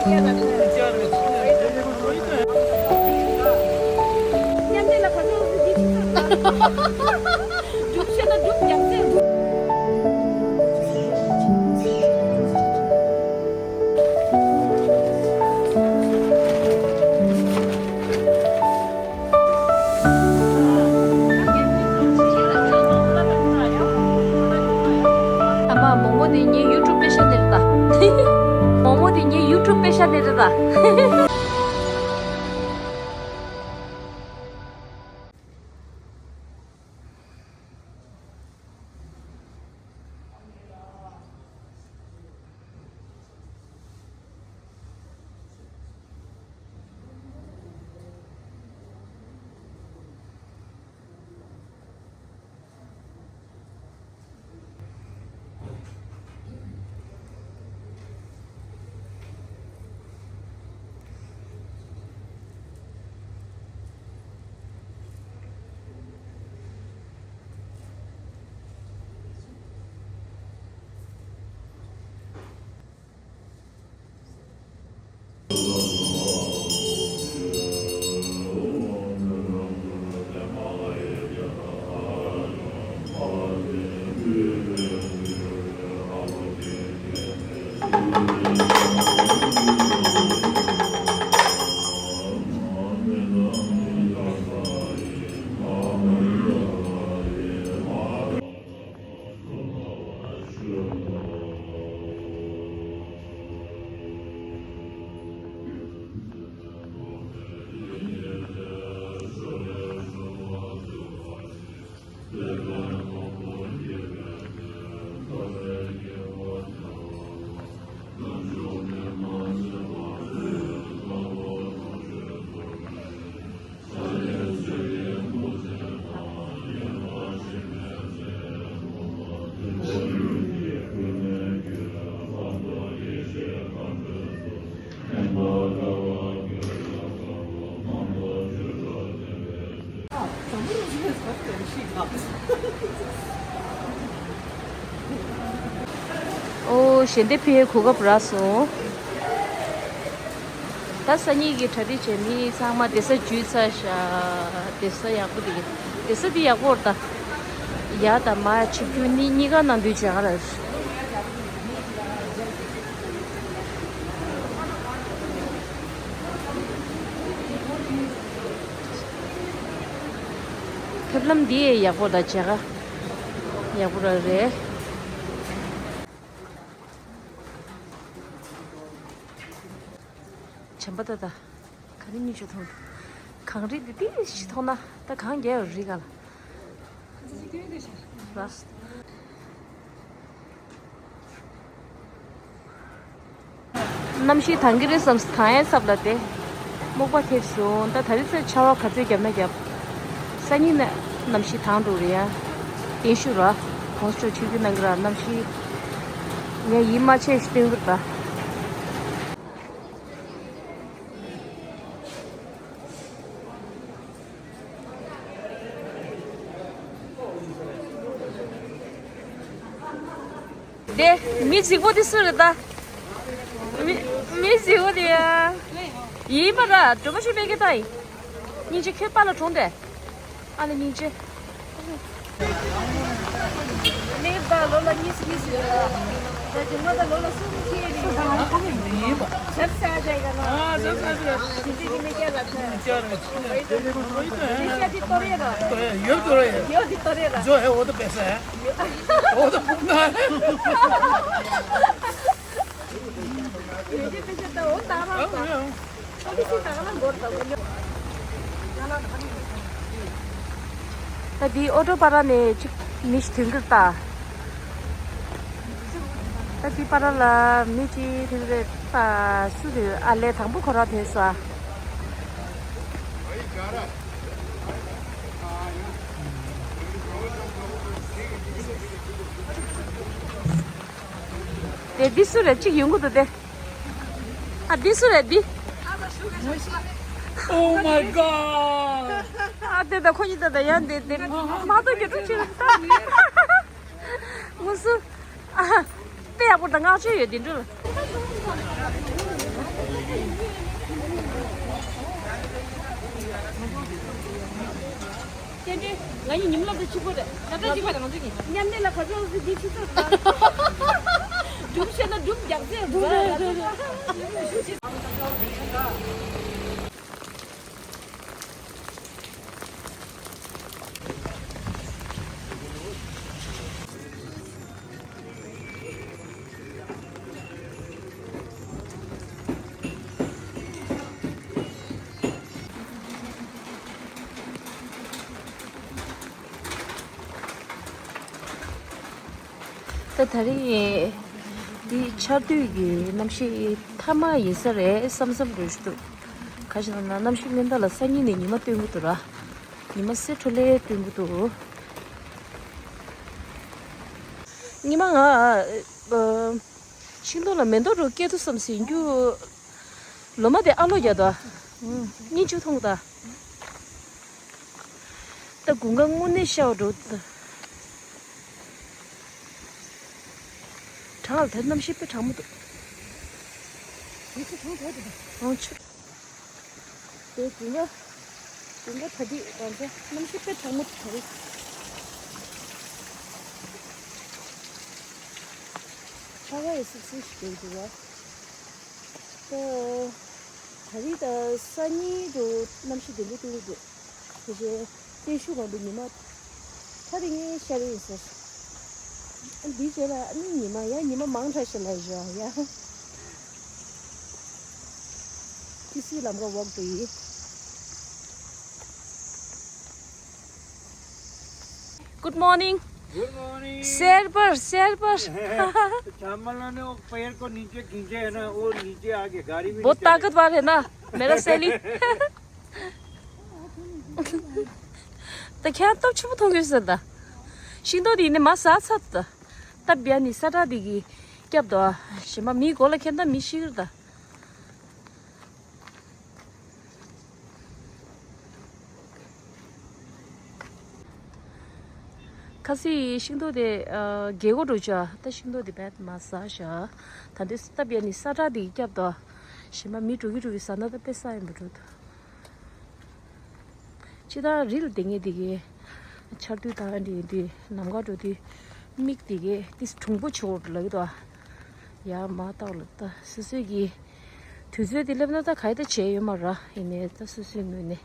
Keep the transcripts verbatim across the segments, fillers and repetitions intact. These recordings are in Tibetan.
ཨ་མ། མོག་མོག་དེ་ངའི་ཡུ་ཊུབ་པེ་ཤ་ནི་རེད་ད། མོག་མོག་དེ་ངའི་ཡུ་ཊུབ་པེ་ཤ་ནི་རེད་ད། ཨོ། ཞལ་འདེབས་ཕུལ་ཡའི་གོ་སྐབས་རག་སོང་། ད་སང་ཉིན་གྱི་གྲ་སྒྲིག་བྱས། མི་ཚང་མ་བསྡད་ས་འཇུས་ཚར་ཤག་བསྡད་ས་ཡག་པོ་དེ། བསྡད་ས་དེ་ཡག་པོ་རེད་ད། ཡ་ད་མ་ཆིབས་བསྒྱུར་གཉིས་གཉིས་ཀ་གནང་དུས་མཇལ་ཁ་རག་རེད། ཕེབས་ལམ་འདི་ཡག་པོ་དང་མཇལ་ཁ་ཡག་པོ་རང་རེད། བྱམས་པ་ད་ད། ག་རེ་གཉིས་ཆུ་མཐོང་། གངས་རི་འདི་ཏིག་ཞིག་མཐོང་ན་ད་གངས་རྒྱས་རི་ག་ལ། ར། གནམ་གཤིས་དྭངས་ཀྱི་རེད་བསམས། དྭངས་ཡས་སྲབ་ལ་དེ། སྨུག་པ་ཐེབས་སོང་། ད་ད་རེས་ཚེ་ཆར་པ་ག་ཚོད་བརྒྱབ་ན་བརྒྱབ། སང་ཉིན་ནས་གནམ་གཤིས་དྭངས་འགྲོ་རེད་ཡ། བརྟན་བཞུགས་ར། གོང་ས་མཆོག་ཆིབས་བསྒྱུར་གནང་གི་ར། གནམ་གཤིས། ངས་ཡིད་མ་ཆེས་ཤིག་སྟོན་གི་རེད་ད། དེ་མི་གཅིག་པོ་དེ་སུ་རེད་ད། མི་མི་གཅིག་པོ་དེ་ཡ། ཡིན་པ་ར། སྒྲོལ་མ་ཆོས་པའི་སྐད་བཏང་ཡིན། སྙིང་རྗེ། ཁྱོད་པཱ་ལགས་གྲོངས་ཏེ། ཨ་ལེ་སྙིང་རྗེ། ནས་ད་ལོ་ལ་གཉིས་གཉིས་ཟེར། ད་ཇོ་མོ་ད་ལོ་ལ་གསུམ་ཁྱེར་ནས། ཟབ་ས་ཇ་ག་ན། ཨ་ཟབ་ས་ཇ། དེ་འདྲའི་གི་མི་སྐྱ་ལ་ཐལ། སྐྱ་རེད། དེ་ཤ་དེ་གཏོར་ཡས་ར། ཡོད་གཏོར་ཡས། ཡོད་དེ་གཏོར་ཡས་ར། ཇོ་ཧེ་འོ་ད་པེ་ས། འོ་ད་སྤུག་ན། ཡོད་དེ་པེ་ས་ད་འོ་ད་ར་ད། ད་འདི་ཨོ་ཊོ་པ་ར་ནས་ཅིག་མི་ཞིག་ཐོན་གི་རེད་ད། ད་འདི་པ་ར་ལ་མི་ཅིག་ཐོན་གི་རེད་ད། སུ་རེད། ཨ་ལས་དང་པོ་ཁོ་རང་ཐོན་སོང་ཨ། དེ་འདི་སུ་རེད། གཅིག་ཡོང་གི་འདུག་དེ། ཨ་འདི་སུ་རེད་འདི། Oh my god! ཨ་དེ་ད་ཁོ་གཉིས་ད་ད་ཡང་དེ་དེ་མ་གཏོགས་རྒྱུ་གྲུ་ཆེ་རེད་ད། ངུ་སུ། ཨ་དཔེ་ཡག་པོ་ད་བསྔགས་བརྗོད་ཡོད་དེ་འདྲ། རྟེན་འབྲེལ། ང་གཉིས་ཉིན་མོ་སློབ་གྲྭ་གཅིག་པོ་རེད། སློབ་གྲྭ་གཅིག་པ་རེད་ང་ཚོ་གཉིས། མཉམ་གནས་ལ་ག་ཚོད་འདི་ཆུ་ཚོད་རེད། སྒྲུབ་ཤེས་ན་སྒྲུབ། རྒྱག་ཚད་རེད། ད་ད་རེས་འདི་ཆར་དུས་ཀྱི་གནམ་གཤིས་ཐ་མ་ཡིན་ས་རེད་བསམ་བསམ་འདྲ་ཞིག་འདུག་ག་ཞིག་ལབ་ན་གནམ་གཤིས་སྔོན་བརྡ་ལ་སང་ཉིན་ནས་ཉི་མ་སྟོན་གྱི་འདུག་ར། ཉི་མ་གསེར་འཕྲོ་ལས་སྟོན་གྱི་འདུག་སྔོན་མ་ང་ཨ། ཤིང་ཏོག་ལ་མེ་ཏོག་རུ་སྐྱེ་དུས་སམ་ཟིན་རྒྱུ། ལོ་མ་དེ་ཨ་ལོ་རྒྱག་དོ། གཉིས་བཅུ་ཐོང་ད། ད་དགུན་ཁ་དངོས་གནས་ཤར་བ་འགྲོ་ད། གྲང་ལ་དེར་གནམ་གཤིས་དཔེ་གྲང་མོ་འདུག་ཡིད་ཆེས་གྲོང་དྲག་འདུག་ཨང་ཆུ། དེ་དགུན་ཁ། དགུན་ཁ་ད་དུས་ང་ཚོ་གནམ་གཤིས་དཔེ་གྲང་མོ་དྲག་རེད། ཆར་པ་ཡི་སིབ་སིབ་ཞིག་རྒྱག་འདུག་བ། ད། ད་རེས་ད་སང་ཉིན་འགྲོ་གནམ་གཤིས་དེ་འདྲ་སྟོན་གྱི་འདུག་དེ་བཞིན་བརྟན་བཞུགས་སྒང་དུ་ཉི་མ་ཐ་རེ་ངའི་ཤར་ཡིན་ཟེར། འདིའི་རྗེས་ལ་ཨ་ནི་ཉི་མ་ཡང་ཉི་མ་མང་དྲགས་ཤིག་ལ་བཞག་ཡ། ཏི་སི་ལམ་ཁ་ཝོག་དུ་ཡིན། Good morning. Good morning. सैर पर, सैर पर। श्यामल ने वो पैर को नीचे खींचे है ना, वो नीचे आ गया, गाड़ी में बहुत नीचे आ गया। ताकतवर है ना मेरा सैली। ད་ཁྱེད་སྟོབས་ཆེན་པོ་མཐོང་གི་ཟེར་ད། ཤིང་ཏོག་དེ་ནི་མ་ཟ་ཚར་ད། སྟབས་ཡག་ནི་ས་ཁྲ་དེ་གི་སྐྱབས་དོ། ཞེ་མ་མིའི་མགོ་ལ་ཁྱེད་ད་མི་ཤི་གི་རེད་ད། ཁ་སི་ཤིང་ཏོག་དེ་ཨ་རྒྱལ་སྒོ་འགྲོ་ཆ་ད་ཤིང་ཏོག་དེ་བེད་མ་ཟ་ཤ། ད་དུས་སྟབས་ཡག་ནི་ས་ཁྲ་དེ་གི་སྐྱབས་དོ། ཞེ་མ་མི་འགྲོ་གི་འགྲོ་གི་ཟ་ན་ད་དཔེ་ས་ཡིན་པ་འགྲོ་ད། ཅི་ད་རི་ལ་དེ་ངས་དེ་གི་ཆར་དུས་ད་འདི་འདི་ནམ་མཁའ་འགྲོ་དུས་མིག་དེ་གི་ཏིས་གྲུང་པོ་ཆེ་བོ་ལ་གི་དོ། ཡ་མ་ཏག་ལ་ད་སོ་སོའི་གི་དུས་ཚོད་དེ་སླེབས་ན་ད་ག་ཡི་ད་བྱས་ཡོད་མ་ར་ཡིན་ནས་ད་སོ་སོའི་ངོས་ནས་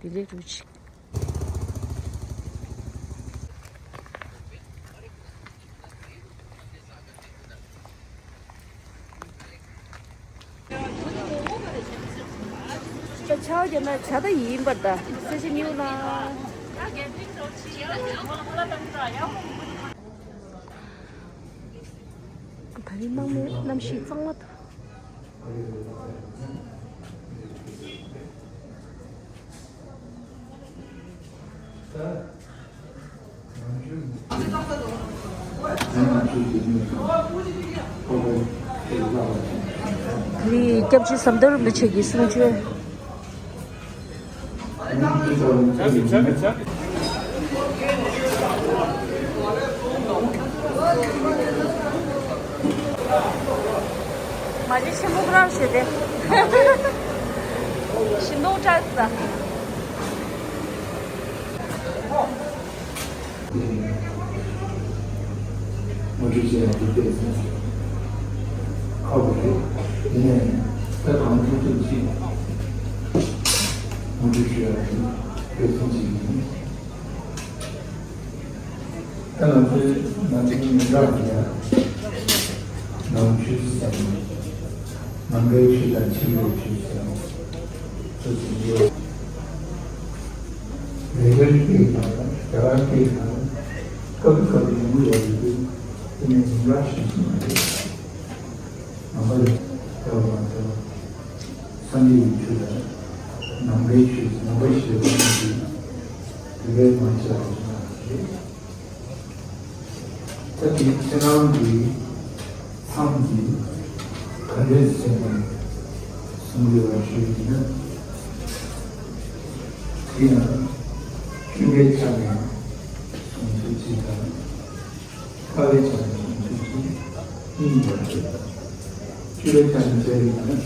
དེ་འདྲའི་རུ་ཆིག་ཆ་ཆའོ་རྒྱབ་ན་བྱ་ད་ཡིན་པར་ད་སེ་ཆ་ཉིའུ་ན། ད་རིང་གནམ་མེད་གནམ་གཤིས་གཙང་མ་ད། ནི་སྐྱབས་རྗེ་ཟམ་གདོང་རིན་པོ་ཆེ་གི་གསུང་ཆོས། མ་གཞི་ཆེན་པོ་ཁོ་རང་ཞེས་ཏེ། ཤིང་སྡོང་བཀྲ་ས། ངོ་སྤྲོད་བྱས་ཡང་འདི་བལྟས་ཚེ། ཁག་པོ་རེད། དེ་ནས་ད་གང་ཐུབ་ཐུབ་ཅིག་ངོ་སྤྲོད་ཞུ་ཡག་གི་འབད་བརྩོན་བྱེད་ཀྱི་ཡིན། ད་ང་ཚོའི་ནང་ཆེན་མི་འདྲ་བ་ཡ། ནང་ཆོས་སུ་བསམ། ནང་པའི་ཆོས་དང་ཕྱི་པའི་ཆོས་སུ་བསམ། ཆོས་སུ་འགྱུར། རེ་རེ་སྐད་ཀྱི་ནང་ལ་རྒྱ་གར་སྐད་ཀྱི་ནང་ལ་སྐབས་སྐབས་ཡོང་གི་ཡོད་རེད། དེ་ནས་མི་འདྲ་ཞིག་སོང་བ་རེད། ནང་པ་ལ་ལྟ་བ་མ་ལྟ་བ། སངས་རྒྱས་ཀྱི་ཆོས་དང་ནང་པའི་ཆོས་ནང་པའི་ཆོས་དང་ནང་པའི་ཆོས་དེ་འདྲའི་མ་ཆགས་པ་ཞིག་ན་རེད། ད་དེ་ཁྱེད་རང་གི་མཚམས་ཀྱི་ག་འདྲས་བྱས་ནས་གསུང་དགོས་པ་ཞུ་ཡིན་ན། དེ་ཡང་ཆོས་པའི་ཆ་ནས་གསུང་ཐུབ་ཅིག་དང་། དཀའ་བའི་ཆ་ནས་གསུང་ཐུབ་ཅིག་གཉིས་ཡོད་རེད། ཆོས་ལས་ཀྱང་མཛད་ཡོད་ན།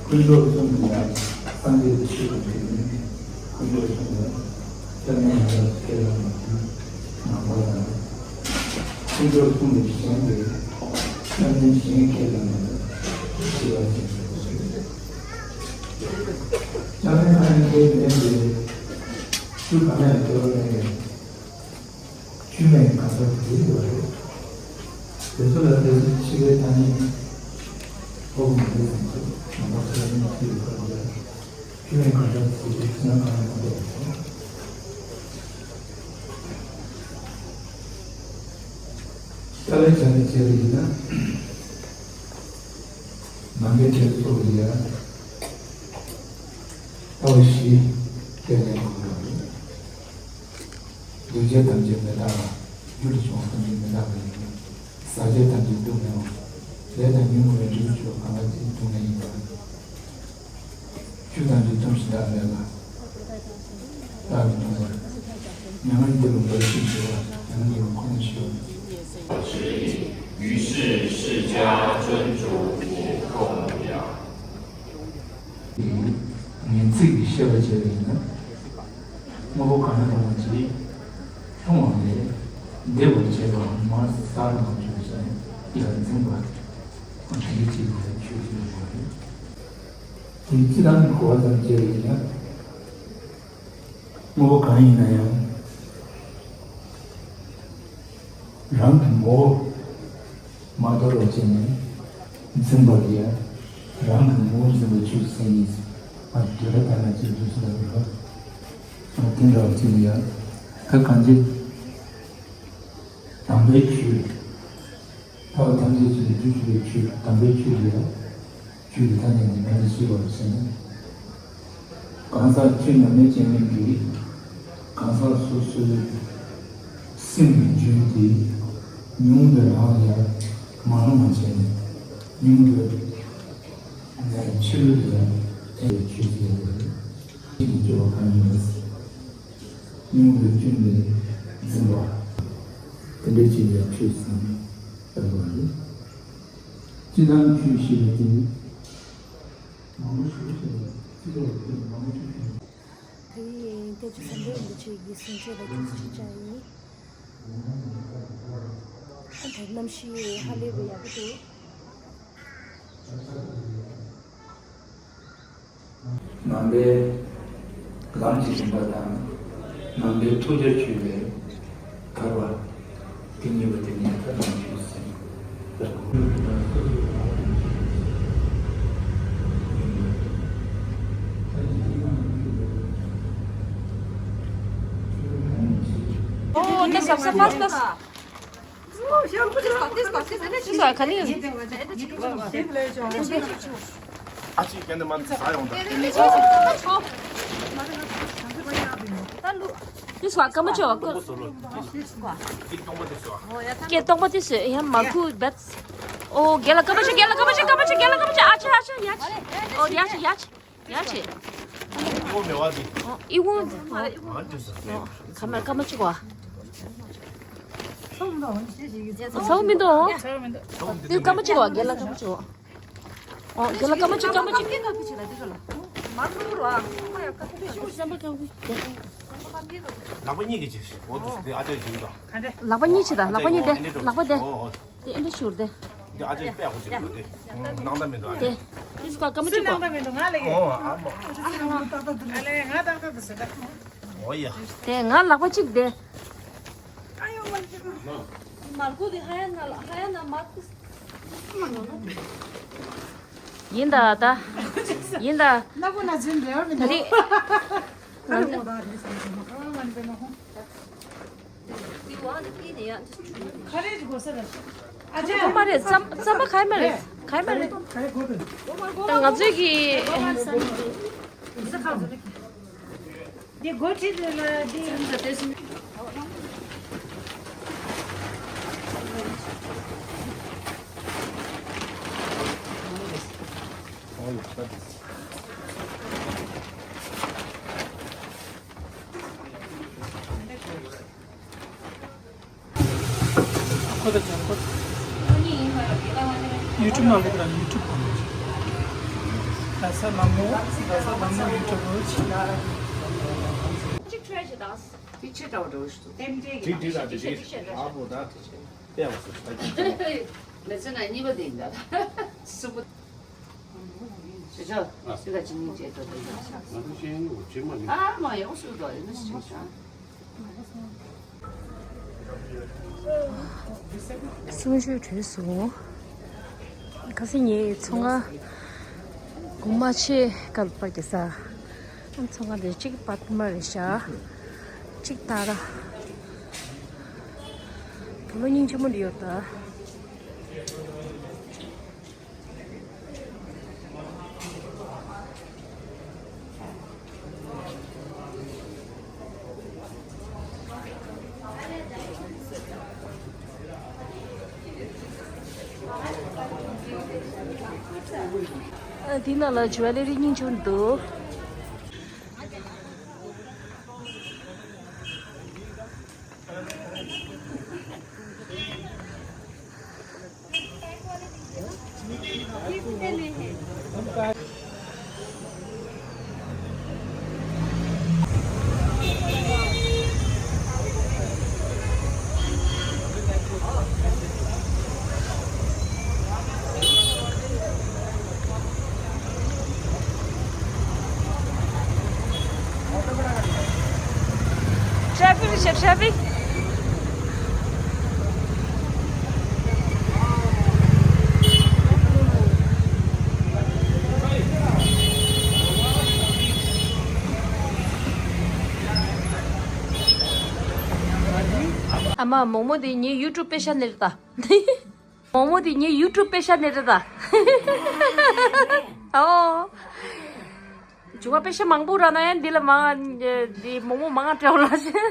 དཀོན་མཆོག་གསུམ་གྱི་ཡང་སངས་རྒྱས་ཀྱི་ཆོས་ཀྱི་དེ་ནི་དཀོན་མཆོག་གསུམ་ལ་སྐྱབས་གནས་ཡང་དག་སྐྱེ་ལ་མ་ཐུལ་ནང་པ་དང་། དཀོན་མཆོག་གསུམ་ལས་གཞན་པའི་སྐྱབས་གནས་གཞན་སྐྱེ་ལ་མ་ཐུལ་ཞི་བ་ཅན། སྐྱབས་གནས་ཁ་ནས་སྐྱེ་བའི་ལན་དེ་ཆོས་གང་ལ་སྐྱེ་བ་ལེན་ཡོད། ཆོས་མེད་གང་ཟག་དེ་ཡོད་རེད། དེ་ཚོ་ལ་དེ་ཚོ་ཕྱི་པའི་ཐ་སྙད་ཧོབ་མི་འདུག་བསམ་ཚུལ་ནང་པ་ཚོ་ནི་ཅི་ཡོད་པར་འདྲ། ཆོས་མེད་གང་ཟག་དེ་ཚོ་ཕྱི་ནང་གང་ཡང་མ་གཏོགས། ད་ལན་བྱས་ནས་བྱས་པ་ཡིན་ན། ནང་པའི་གྲས་ཚོ་ལ་ཡ་ལྟ་བ་བཞི་སྐྱེ་ལེན་དགོས་པ་རེད། འདུ་བྱེད་ཐམས་ཅད་མི་རྟག་པ། རྒྱུ་ལས་བྱུང་བ་ཐམས་ཅད་མི་རྟག་པ་ཡིན། ཟག་བཅས་ཐམས་ཅད་སྡུག་བསྔལ་བ། ལས་དང་ཉོན་མོངས་པའི་འབྲས་བུ་ཆོས་གང་ལ་ཅི་སྡུག་བསྔལ་ཡིན་པ། ཆོས་ཐམས་ཅད་སྟོང་ཞིང་བདག་མེད་པ། བདག་གིས་སྟོང་པ། མྱ་ངན་འདས་པ་འབའ་ཞིག་འབྱོར་བ། མྱ་ངན་འདས་པ་ཁོ་ནས་ཞི་བ། 于是释迦尊主也供养。 ངེས་ཚིག་གི་བཤད་པ་བྱས་པ་ཡིན་ན། དངོས་པོ་གང་ཡང་མ་མཆིས། མཐོང་བ་ལས་འདས་པར་བྱེད་པའམ་སར་མ་བཅོས་ཤིང་ཡར་འཛིན་པ། དྲན་རྒྱུ་གཅིག་ལ་ཆོས་ཅན་དགོས་རེད། དེ་སྤྱི་དང་གོ་བ་ཙམ་བྱས་པ་ཡིན་ན། དངོས་པོ་གང་ཡིན་ན་ཡང་། རང་གི་ངོ་བོ་མ་དོར་བ་བྱས་ནས་འཛིན་པ་ལ་ཡང་རང་གི་ངོ་བོ་འཛིན་པ་ཆོས་ཅན་ཡིན། ཨ། དེ་ལ་ལྟ་ན་ཅི་འདུག་ཟེར་བ། ཨ། དེ་འདྲ་བ་ཅིག་ལ་ཡང་ད་གང་ཅི། དམ་པའི་ཆོས། ལྟ་བ་ཐམས་ཅད་ཀྱི་རྒྱུ་བྱེད་པའི་ཆོས་དམ་པའི་ཆོས་ལ་ཡང་། ཆོས་ཀྱི་ཐ་སྙད་འདི་མ་ནི་ཤེས་པར་བྱས་ན། གང་ཟག་ཆོས་ཉམས་ལེན་བྱེད་མཁན་གྱི་གང་ཟག་སོ་སོའི་སེམས་ཀྱི་རྒྱུད་དེ་ཉུང་དུ་རང་ལ་ཡང་མ་ལྷུང་བ་བྱས་ནས། ཉུང་དུ་ནས་ཆེ་རུ་ཡང་འཕེལ་བའི་ཆོས་ཅན་ཡོད་རེད། ཆོས་ཀྱི་སྤྱོད་པ་གང་ཡིན་པ་ཉུང་དུ་བསྐྱུར་ནས་འཛིན་པ། དེ་འདྲའི་ཆོས་ཀྱི་ཆོས་སམ་ལྟ་བུ་རེད། སྤྱི་དང་ཆོས་ཞེས་པ་དེ། མང་པོ་ཞིག་བཤད་པ་སྤྱི་ལ་བརྟེན་མང་པོ་ཞིག་བཤད། དེ་ཡིན་ཏེ་ཆུ་ཚན་པའི་འདི་ཆོས་ཀྱི་སེམས་ཅན་ལ་ཐུགས་རྗེ་ཆེ་ཡིན། ཨ། ད་གནམ་གཤིས་ཧ་ལས་པའི་ཡག་པོ་འདུག་ནང་པའི་ལམ་གྱི་རིམ་པ་དང་། ནང་པའི་ཐུགས་རྗེ་ཆེ་བའི་ཐར་པ། དེ་གཉིས་པོ་དེ་ནི་ཐར་པའི་ཆོས་སུ་ཟིན། ཨོ། དེ་ཟབ་ས་ཕར་ལྟ། ཨ་ཅེ་ཀྱེ་འདི་མ་ཟ་ཡོང་ད། ཏིས་བ་སྐར་མ་ཆོ་བ་ཀོ། ཏོག་པ་ཟོ་ལོ། ཏིས་སྟོང་པ་ཏིས་ཟོ། ཀྱེ་སྟོང་པ་ཏིས་ཟོ་ཡང་མ་ཁུ་བེད། ཨོ། རྒན་ལགས་སྐར་མ་ཆོ། རྒན་ལགས་སྐར་མ་ཆོ། རྒན་ལགས་སྐར་མ་ཆོ། ཨ་ཅེ་ཨ་ཅེ་ཡ་ཅེ། ཨོ། ཡ་ཅེ་ཡ་ཅེ་ཡ་ཅེ། ཨོ་མེ་བ་ཏི། ཨོ་ཨི་ཝོ། ཨོ་ཁ་མ་སྐར་མ་ཆོ་བ། ཚ་བོ་མི་འདུག་ཨོ། ཏིས་སྐར་མ་ཆོ་བ། རྒན་ལགས་སྐར་མ་ཆོ་བ། ཨོ། རྒན་ལགས་སྐར་མ་གཅིག་སྐར་མ་གཅིག་ལག་པ་གཉིས་ཀྱིས་བྱེད། འོ་དེ་ཨ་ཅག་བྱེད་ཀྱི་འདུག་ལག་པ་གཉིས་བྱེད་ད། ལག་པ་གཉིས་དེ། ལག་པ་དེ། ཨོ་ཨོ། དེ་ཨེ་འདྲ་ཤོར་དེ། འདི་ཨ་ཅག་པས་ཧོ་བྱེད་ཀྱི་འདུག་དེ་སྣང་དག་མི་འདུག་ཨ་དེ། དེ་སུ་ག་སྐར་མ་གཅིག་གོ། ཨོ་ཨ་མ། ཨ་ལེ་ང་ཏག་ཏག་དུ་ཟེར་ད། ཨོ་ཡ། དེ་ང་ལག་པ་གཅིག་དེ། མར་ཁུ་དེ་ཧ་ཡ་ན་ཧ་ཡ་ན་མར་ཁུ། ཡིན་ད་ད། ཡིན་ད། ན་གོ་ན་ཟིན་རེ་བ་མི་འདུག་ད་རེས། ང་ཚོ་ཁ་རེ་གོ་ས་རེད། ཨ་ཅེ། ཁ་མ་རེད། རྩམ་རྩམ་པ་ཁ་མ་རེད། ཁ་མ་རེད། ད་ང་ཚོས་ཀྱི། འདི་སྒོ་ཁྲིད་དུས་ལ་འདི། YouTube ནང་སླེབས་ར། YouTube ནང་སླེབས། རྡ་ས་ལྷ་མོ། རྡ་ས་ལྷ་མོ་YouTuber། གཅིག་ཁྲོད་ཅིག་དང་། དེ་ཆེ་དྲགས་འགྲོ་ཞུ། ཏེམ་ཏེ་གི་དང་། དེ་དེ་ར་དེ་དེ་ཨ་བོ་ད་དེ་ཆེ་ཨེ་བ་སུ་ད་ཀྱི། ལེ་ཚན་གཉིས་པ་དེ་ཡིན་ད། སུ་པོ། ཞེ་ཆ། ཨ་སི་ཀ་ཅི་ནི་ཅེ་ཏོ་ཏོ་ཡོད་ཤག་ང་ཚོ་ཤེས་ཡོན་གྱི་ཇི་མ་ནི། ཨ་མ་ཡོང་སུ་དོ་ཡིན་ན་ཞེ་ཆ། གསུང་ཆོས་གྲོལ་སོང་། ཁ་སང་ངས་ཚོང་ཁང་གོང་མ་ཆེ་བཀལ་པ་གི་ས། ཚོང་ཁང་དེ་གཅིག་པད་མ་རེད་ཤག་གཅིག་ཏཱ་ར། བུ་མོ་སྙིང་རྗེ་མོ་འདི་ཡོད་ད། ཨ། འདི་ནང་ལ་ཇུ་ཝེ་ལ་རི་སྙིང་རྗེ་པོ་འདུག Traffic ཞིག traffic། ཨ་མ། མོག་མོག་དེ་ངའི་YouTube དཔེ་ཤ་ནེ་རེད་ད། མོག་མོག་དེ་ངའི་YouTube དཔེ་ཤ་ནེ་རེད་ད། ཨོ། བྱུང་བ་དཔེ་ཤ་མང་པོ་རག་ན་ཡང་འདི་ལ་མང་། འདི་མོག་མོག་མང་སྤྲད་ལ་ཞེ།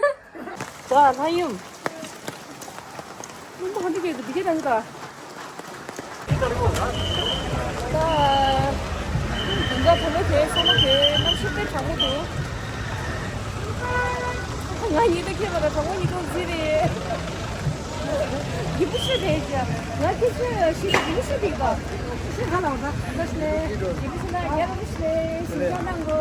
ད་ལྷ་ཡུམ། ཡུམ་པ་ག་འདི་གས་འདི་གས་དང་ག་ད། དུང་དཀར་བུ་མོ་དེ་ས་མོ་དེ་གནམ་གཤིས་དཔེ་གྲང་མོ་འདུག་ང་ཡིན་ད་ཁྱེད་པ་ད་གྲང་མོ་ཡིན་དུས་ཟེར་རེད། ཡིན་པ་ཤི་རེད་ཀྱང་ང་ཁྱེད་ཤི་ཤི་ཡིན་པ་ཤི་རེད་ཀྱང་ཤི་ཧ་ལམ་ད་ད་ཤི་ལེ་ཡིན་པ་ཤི་ན་རྒྱལ་བ་ཤི་ལེ་ཞིག་ཀྱང་གནང་གོ